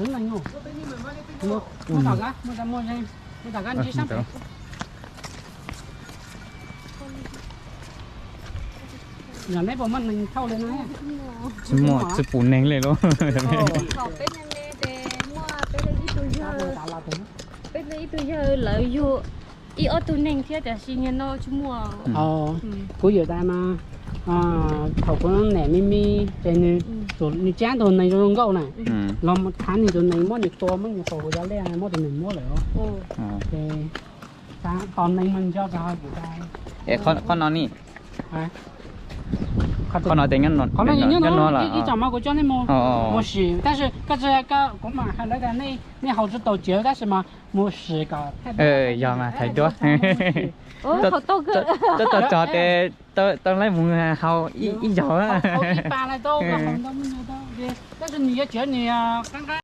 Tus neeg no, muaj tom qab, muaj tom qab ntsib sab pem. Yog neb puas muaj neeg thauj li no? Tsis muaj, tsis pum neeg li lauj. Peb ne, peb ib tug yawg, peb ib tug yawg lawv yug ib ob tug neeg thiab tiam sis niaj no tsis muaj. Kuv yawm tas mas thaum kuv niam me me ces nws, nws cab tug nees zoo nkauj na, los mus thab nws tus nees muab nws tua muab nws faus hauv cov liaj muab tus nees muab lawm. Ces tos nees mas nco rau hauv kuv tas. Qhov no ne, qhov no ces nyob no los? Ib tsam mas kuv coj nej mus, mus sim tab sis koj tsis, kuv mam hais lawv tias nej haus tsis tau cawv tab sis mas mus sim kom. Yog mas hais duab. Tau tso ces tau laib mus haus ib zaug. Tab sis nws yuav tsis nws qab nqab